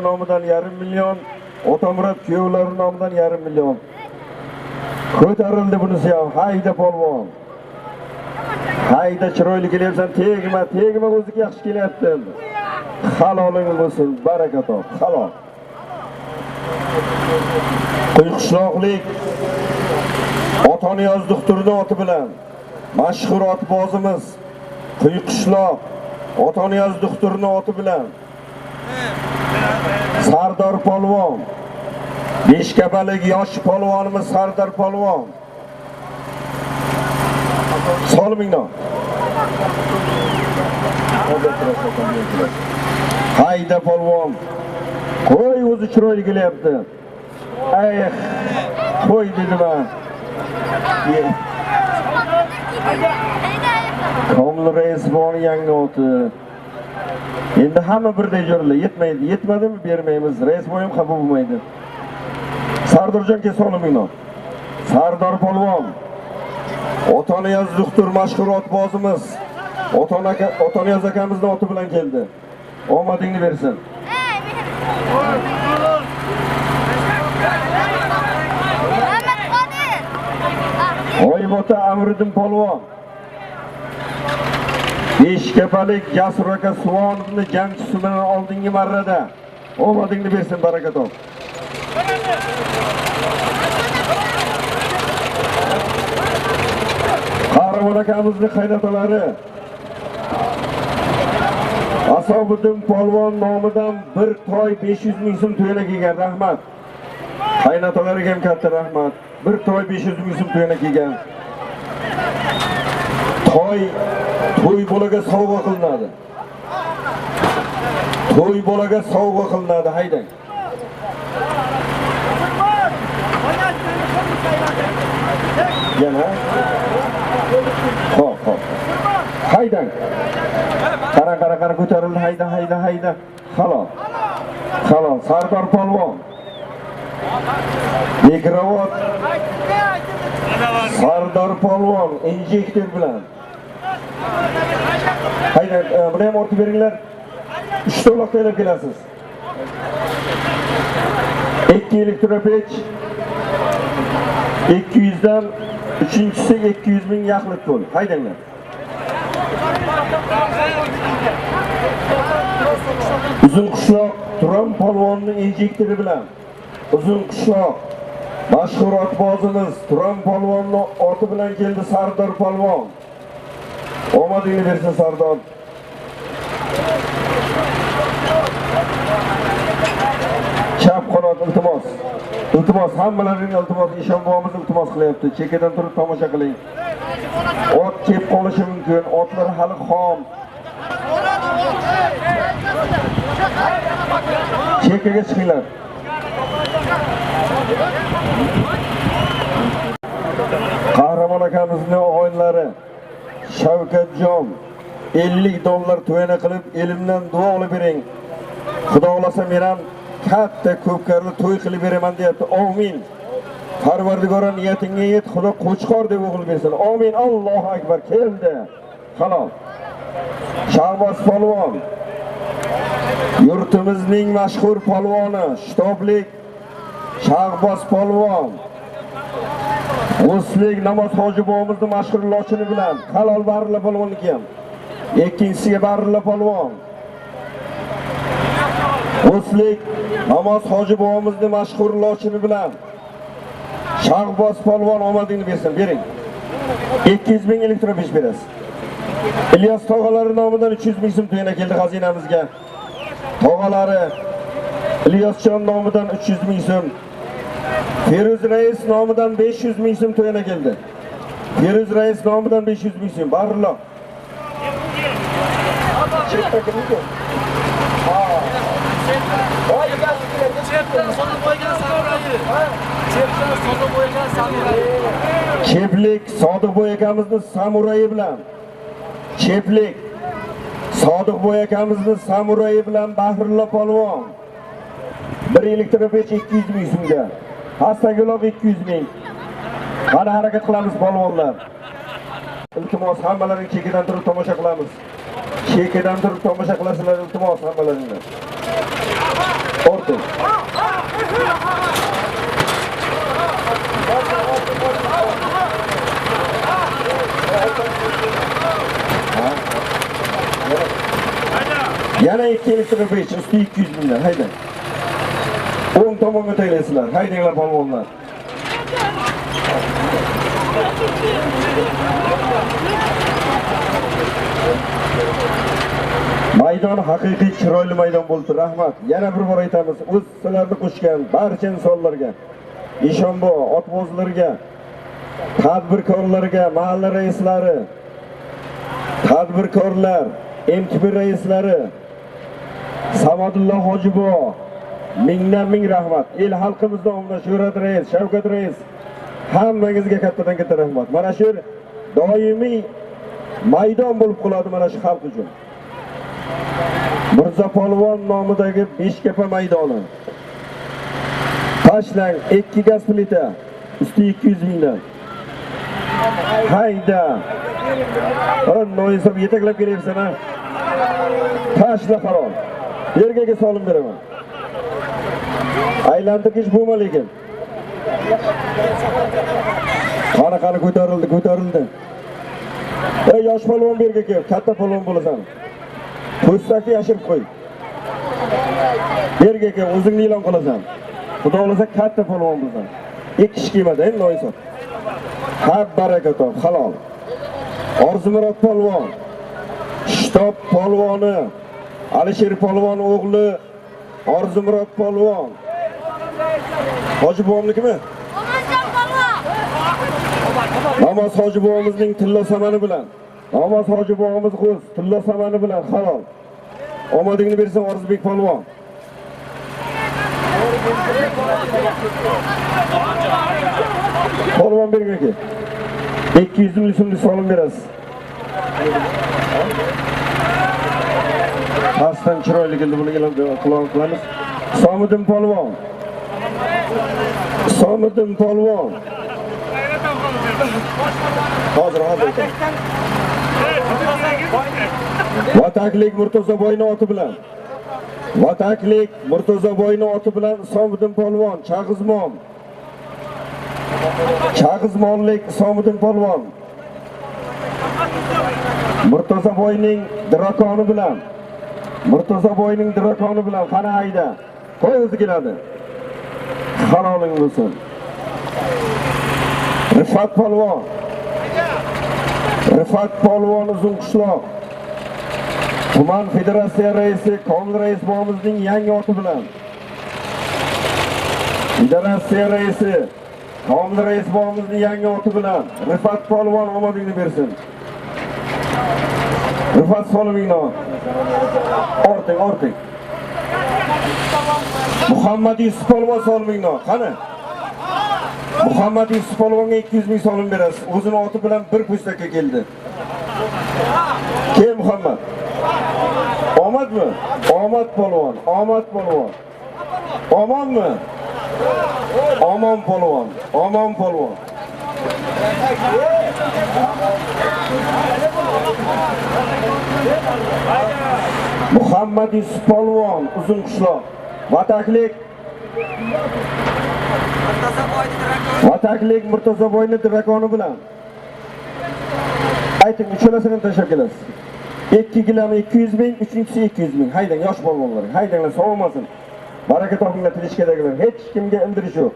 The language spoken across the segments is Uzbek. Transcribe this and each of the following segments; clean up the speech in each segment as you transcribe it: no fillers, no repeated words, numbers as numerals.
Nomidan yarim million, Otamurod kuyovlari nomidan yarim million. Ko'tarildi bunisi ham. Hayda polvon. Hayda chiroyli kelyapsan, tegma, tegma, o'ziki yaxshi kelyapti. Haloling bo'lsin, baraka top, halol. Quyqishloqlik Otaniyoz doktorning oti bilan mashhur otbozimiz Quyqishloq Otaniyoz doktorning oti bilan Sardor polvon. Beshkapalik yosh polvonimiz Sardor polvon. Solminglar. Hayda polvon. Qo'y o'zi chiroyli kelyapti. Ay, qo'y dedim ha. Komil Raisovning yangi oti. Endi hamma birday jo'rlar, yetmaydi, yetmadimi bermaymiz. Rais bo'yim xafa bo'lmaydi. Sardorjon kel solminglar. Sardor polvon. Otaniyoz doktor mashhur otbozimiz. Otaniyoz akamizning oti bilan keldi. Omadingni bersin. Oyimota Amriddin polvon. Beshkapalik Jasur aka Suvonovni jangchisi bilan oldingi marrada. Omadingni bersin, baraka top. Qahramon akamizning qaynotalari Asobiddin polvon nomidan bir toy 500 ming so'm to'yana kelgan, rahmat. Qaynotalariga ham katta rahmat. Bir toy 500 ming so'm to'yana kelgan. Toy to'y bolaga sovg'a qilinadi. To'y bolaga sovg'a qilinadi, haydang. Yana. Xo'p, xo'p. Haydang. Qara, qara, qara ko'tarildi, hayda, hayda, hayda. Halol. Halol, Sardor polvon. Bekravot Sardor polvon injektor bilan. Hayda, buni ham ortib beringlar. 3 ta uloqda elab kelasiz. 2 elektropech 200 dan, uchinchisi 200 ming yaxlit pul. Haydanglar. Uzun qishloq Turon polvonning injektori bilan. Uzun qishloq mashhur otbozimiz Turon polvonning oti bilan keldi Sardor polvon. Omadingni bersin Sardor. Chap qanot iltimos. Iltimos, hammalaring iltimos, Eshon bobomiz iltimos qilyapti. Chekkadan turib tomosha qiling. Ot kelib qolishi mumkin, otlar hali xom. Chekkaga chiqinglar. Qahramon akamizning og'aynilari Shavkatjon 50 dollar to'yana qilib elimdan duo olib bering. Xudo xolasa men ham katta ko'pkarli to'y qilib beraman deyapti. Amin. Parvardigora niyatingga yet, Xudo qo'chqor deb o'g'il bersin. Amin. Allohu akbar. Keldi. Halol. Shahboz polvon. Yurtimizning mashhur polvoni, shtoblik Shahboz polvon. O'slik Namoz hoji bobomizning mashhur lochini bilan halol Barilla polvonniki ham. Ikkinchisiga Barilla polvon. O'slik Namoz hoji bobomizning mashhur lochini bilan Shahboz polvon omadingni bersin, bering. 200 ming elektropech berasiz. İlyas tog'alari nomidan 300 ming so'm to'yana keldi xazinamizga. Tog'alari İlyosjon nomidan 300 ming so'm. Feruz rais nomidan 500 ming so'm to'yana keldi. Feruz rais nomidan 500 ming so'm. Barilla. Cheplik Sodiqboy akamizni samurayi bilan. Cheplik Sodiqboy akamizni samurayi bilan Bahrulla polvon. Bir elektropech 200 ming so'mga. Hastaguloq 200 ming. Qani harakat qilamiz polvonlar. Iltimos, hammalaring chekidan turib tomosha qilamiz. Chekidan turib tomosha qilasizlar, iltimos hammalaringlar. Orting. Yana 2 elektropech, usti 200 mingdan, haydang. O'ng tomonga taylaysizlar, haydanglar polvonlar. Maydon haqiqiy chiroyli maydon bo'ldi, rahmat. Yana bir bor aytamiz, o'z sizlarni qo'shgan barcha insonlarga, Eshonbo, otbozlarga, tadbirkorlarga, mahalla raislari, tadbirkorlar, MTB raislari, Samadullo Hojibo, mingdan ming rahmat. El xalqimiz nomidan Shuhrat rais, Shavkat rais, hammangizga kattadan katta rahmat. Mana shu doimiy maydon bo'lib qoladi mana shu xalq uchun. Mirzo Polvon nomidagi Beshkapa maydoni. Tashlang 2 gaz plita, usti 200 mingdan. Hayda. Noinsof yetaklab kelyapsan ha. Tashla qaror. Yerga solib beraman. Aylantirgich bo'lma lekin. Qani qani ko'tarildi, ko'tarildi. Ey yosh polvon bu yerga kel, katta polvon bo'lasan. Po'stakni yashirib qo'y. Bu yerga kel, o'zingni e'lon qilasan. Xudo xolasa katta polvon bo'lasan. Ikki kishi kelmadi, endi noinsof. Ha, baraka top, halol. Orzumurod polvon, shtob polvoni, Alisher polvon o'g'li Orzumurod polvon. Hoji bobomnikimi? Namoz hoji bobomizning tillo samani bilan. Namoz hoji bobomuz qo'z tillo samani bilan halol. Omadingni bersin Orzubek polvon. Polvon bergan aka. 200 ming so'mlik solim berasiz. Pastdan chiroyli keldi, buni e'lon qilamiz. Somiddin polvon. Somiddin polvon. Hozir hozir. Vataklik Murtazoboyni oti bilan. Vataklik Murtazoboyni oti bilan Somiddin polvon, Chag'izmon. Chag'izmonlik Somiddin polvon. Murtazoboyning drakoni bilan. Murtazoboyning drakoni bilan qani hayda. Qo'y o'zi keladi. Haloling bo'lsin. Rifat polvon. Rifat polvon Uzunqishloq. Tuman federatsiya raisi Komil rais bobomizning yangi oti bilan. Federatsiya raisi Komil rais bobomizning yangi oti bilan Rifat polvon omadingni bersin. Rifat solimingni. Orting, orting. Muhammad Yusuf polvon solimingni. Qani? Muhammad Yusuf polvonga 200 ming solim berasiz. O'zini oti bilan bir po'stakka keldi. Kim Muhammad? Omadmi? Omad polvon, omad polvon. Omonmi? Omon polvon, omon polvon. Muhammad Yusuf polvon Uzunqishloq. Vataklik Vataklik Murtazoboyni drakoni bilan. Ayting, uchalasini ham tashlab kelasiz. 2 gilam 200 ming, uchinchisi 200 ming. Haydang yosh polvonlar, haydanglar sovmasin. Baraka topinglar tilishkadagilar. Hech kimga ildirish yo'q.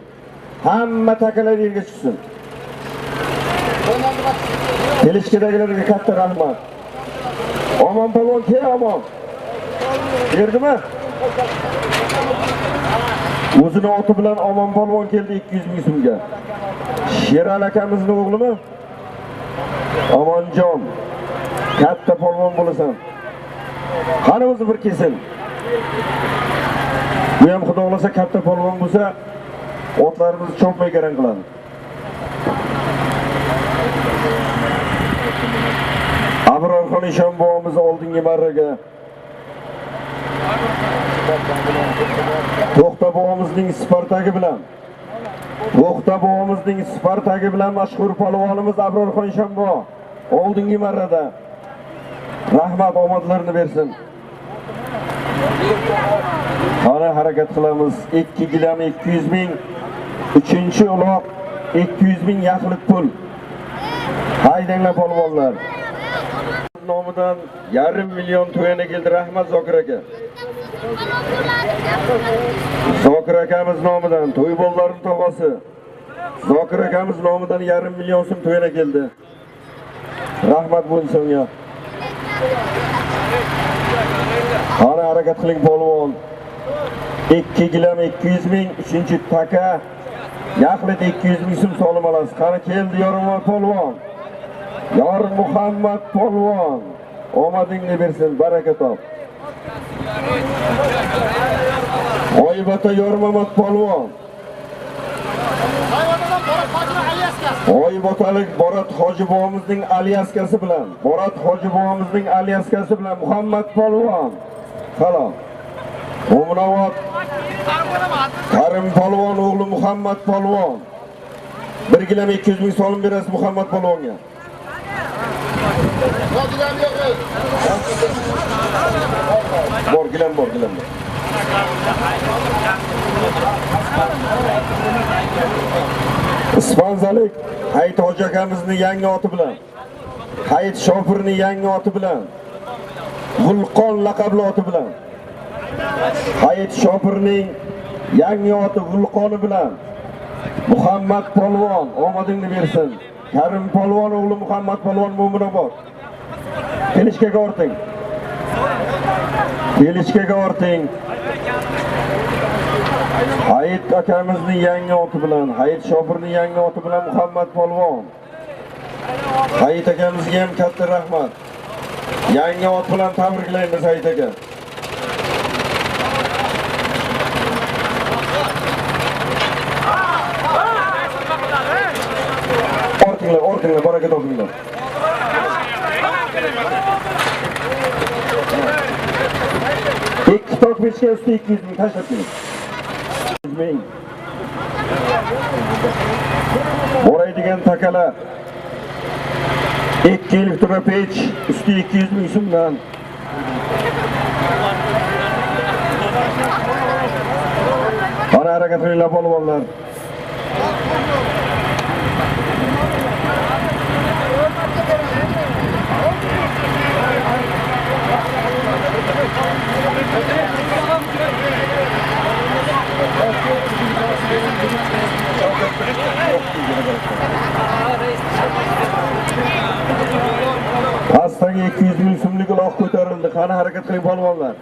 Hamma takalar yerga tushsin. Tilishkadagilarga katta rahmat. Omon polvon kel, omon. Berdimi? O'zini oti bilan Omon polvon keldi 200 ming so'mga. Sherali akamizning o'g'limi? Omonjon. Katta polvon bo'lasan. Qani o'zi bir kelsin. Bu ham xudo xolasa katta polvon bo'lsa, otlarimizni chopmay garang qiladi. Abrorxon Eshon bobomiz oldingi marraga To'xta bobomizning Spartagi bilan To'xta bobomizning Spartagi bilan mashhur polvonimiz Abrorxon Eshon bobo oldingi marrada. Rahmat, omadlarini bersin. Qani Qani harakat qilamiz. 2 gilam 200 ming. 3-chi uloq 200 ming yaxlit pul. Haydanglar polvonlar. Nomidan 0,5 million to'yana keldi. Rahmat Zokir aka. Zokir akamiz nomidan to'y bollarning tog'asi. Zokir akamiz nomidan 0,5 million so'm to'yana keldi. Rahmat bu insonga. Qani harakat qiling polvon. 2 gilam 200 ming, 3-chi taka yaxlit 200 ming so'm solim olasiz. Qani keldi Yormuhammad polvon. Yormuhammad polvon. Omadingni bersin, baraka top. Oyibota Yormuhammad polvon. Oyibotalik Borat Hoji bobomizning alyaskasi bilan, Borat Hoji bobomizning alyaskasi bilan Muhammad polvon. Salom. Mo'minobod Karim polvon o'g'li Muhammad polvon. 1 gilam 200 ming solim berasiz Muhammad polvonga. Bor gilam bor, gilam bor. Ispanzalik Hayit hoji akamizning yangi oti bilan, Hayit shofirning yangi oti bilan, Vulqon laqabli oti bilan, Hayit shofirning yangi oti Vulqoni bilan Muhammad polvon omadingni bersin. Karim polvon o'g'li Muhammad polvon Mo'minobod. Kelishkaga orting. Kelishkaga orting. Hayit akamizning yangi oti bilan, Hayit shofirning yangi oti bilan Muhammad polvon. Hayit akamizga ham katta rahmat. Yangi ot bilan tabriklaymiz Hayit aka. Ortinglar, ortinglar, baraka topinglar. Ikki tok pechka usti 200 ming tashlab keling. 100 ming. Boraydigan takalar. 2 elektropech usti 200 ming so'mdan. Qani harakat qilinglar polvonlar. Pastagi 200 ming so'mlik uloq ko'tarildi. Qani harakat qiling polvonlar.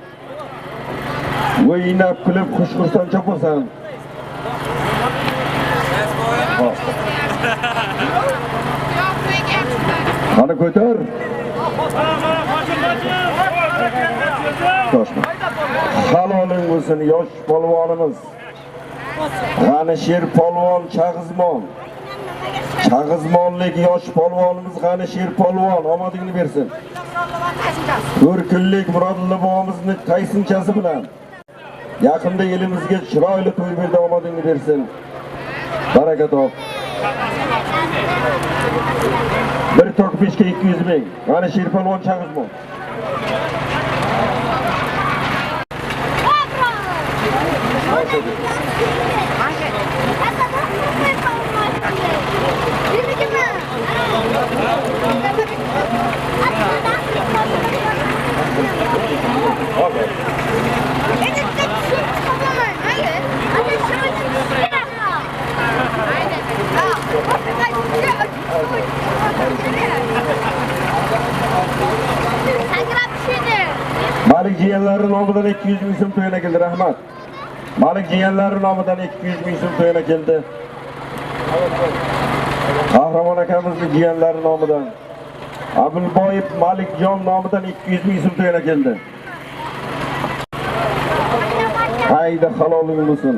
O'ynab kulib xush-xursand chopasan. Qani ko'tar. Toshma. Haloling bo'lsin yosh polvonimiz. G'anisher polvon Chag'izmon. Chag'izmonlik yosh polvonimiz G'anisher polvon omadingni bersin. 4 kunlik Murodilla bobomizni taysinchasi bilan yaqinda elimizga chiroyli to'y berdi, omadingni bersin. Baraka top. Bir tok pechka 200 ming. G'anisher polvon Chag'izmon. Malik jiyanlari nomidan 200 ming so'm to'yana keldi, rahmat. Malik jiyanlari nomidan 200 ming so'm to'yana keldi. Qahramon akamizning jiyanlari nomidan Abulboyev Malikjon nomidan 200 ming so'm to'yana keldi. Hayda haloling bo'lsin.